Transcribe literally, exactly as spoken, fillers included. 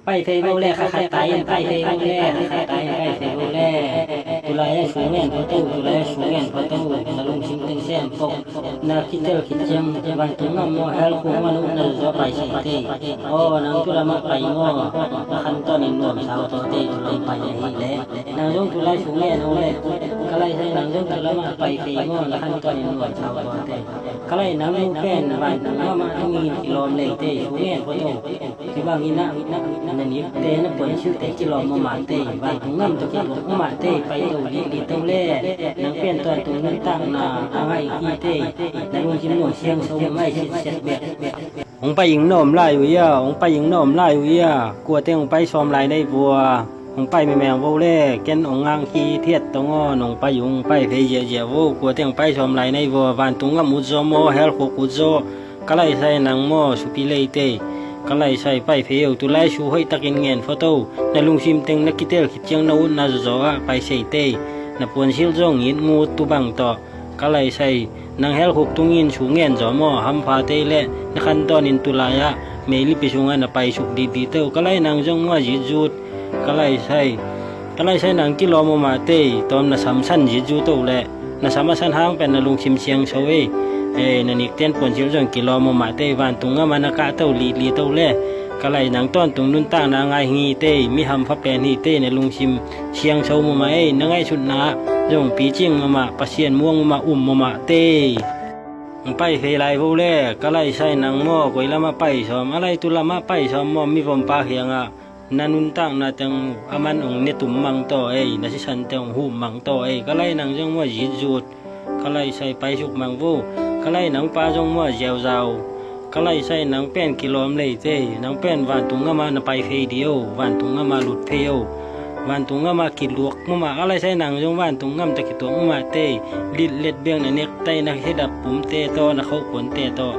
Pai phei vo le, kha khat tai in pai phei vo le, kha khat tai in pai phei vo le. Tulai a su ngen photo, tulai a su ngen photo, na lungsim teng sem pok. Na kitel khit ciang vantung ngam maw, hell khuk ngam uh na zaw pai sei tei. Aw, nang tu lamah pai maw, na khantawn in nuam sau taw tei, tu lam pai ahih leh. Nang zong tulai su ngen uh le, ka lai sai nang zong tu lamah pai phei maw, na khantawn in nuam sau taw tei. Ka lai nang nu pen vantung ngam ah tungin kilawm lei tei, su ngen photo. Kibang in ah, na nik te na puan siu te kilawm mahmah tei, vantung ngam tawh kituak mahmah tei, pai to lih lih to le, nang pen tawntung nuntakna a ngai hi tei, na lungsim nuam siang so mahmah sitset bek. Hong pai ing na om lai uh ia, hong pai ing na om lai uh ia, kuate hong pai sawm lai nei vua, hong pai memeng vo le, ken hong ngang hi thiat tong aw, nong pai ung, pai phei ziahziah vo, kuate hong pai sawm lai nei vua, vantung ngam ut zaw maw, hell khuk ut zaw, ka lai sai nang maw, supi lei tei, ka lai sai pai phei o, tulai su hoih takin ngen photo, na lungsim teng na kitel khit ciang na utna zawzaw ah pai sei tei, na puan sil zong it ngut tu bang tawh, ka lai sai, nang hell khuk tungin su ngen zaw maw, hampha tei le, na khantawn in tulai ah, meilipi sungah na pai suk didi teu, ka lai nang zong maw zitzut, ka lai sai, ka lai sai nang kilawm mahmah tei, tawm na sam san zitzut to le, na sam a san hang pen na lungsim siang so ei, ei, na nik ten puan sil zong kilawm mahmah tei, vantung ngam ah na kah to lih lih to le, ka lai nang tawntung nuntakna ngai hi tei, mi hampha pen hi tei, na lungsim siang so mahmah ei, na ngaihsutna ah zong picing mahmah, Pasian muang mahmah, um mahmah tei. Hong pai phei lai vo le, ka lai sai nang maw, koi lamah pai sawm, a lai tu lamah pai sawm maw, mi vompa khiangah, na nuntakna teng uh, a man hong ne tum mang taw ei, na sisan teng hong huh mang taw ei, ka lai nang zong maw zitzut. Ka lai sai pai suk mang vo, ka lai nang pa zong maw ziauzau, ka lai sai nang pen kilawm lei tei, nang pen vantung ngam ah na pai phei di o, vantung ngam ah lut phei o, vantung ngam ah kiluak mahmah, ka lai sai nang zong vantung ngam tawh kituak mahmah tei, litlet bek na nektai na khedap pumte tawh, na khohkuante tawh.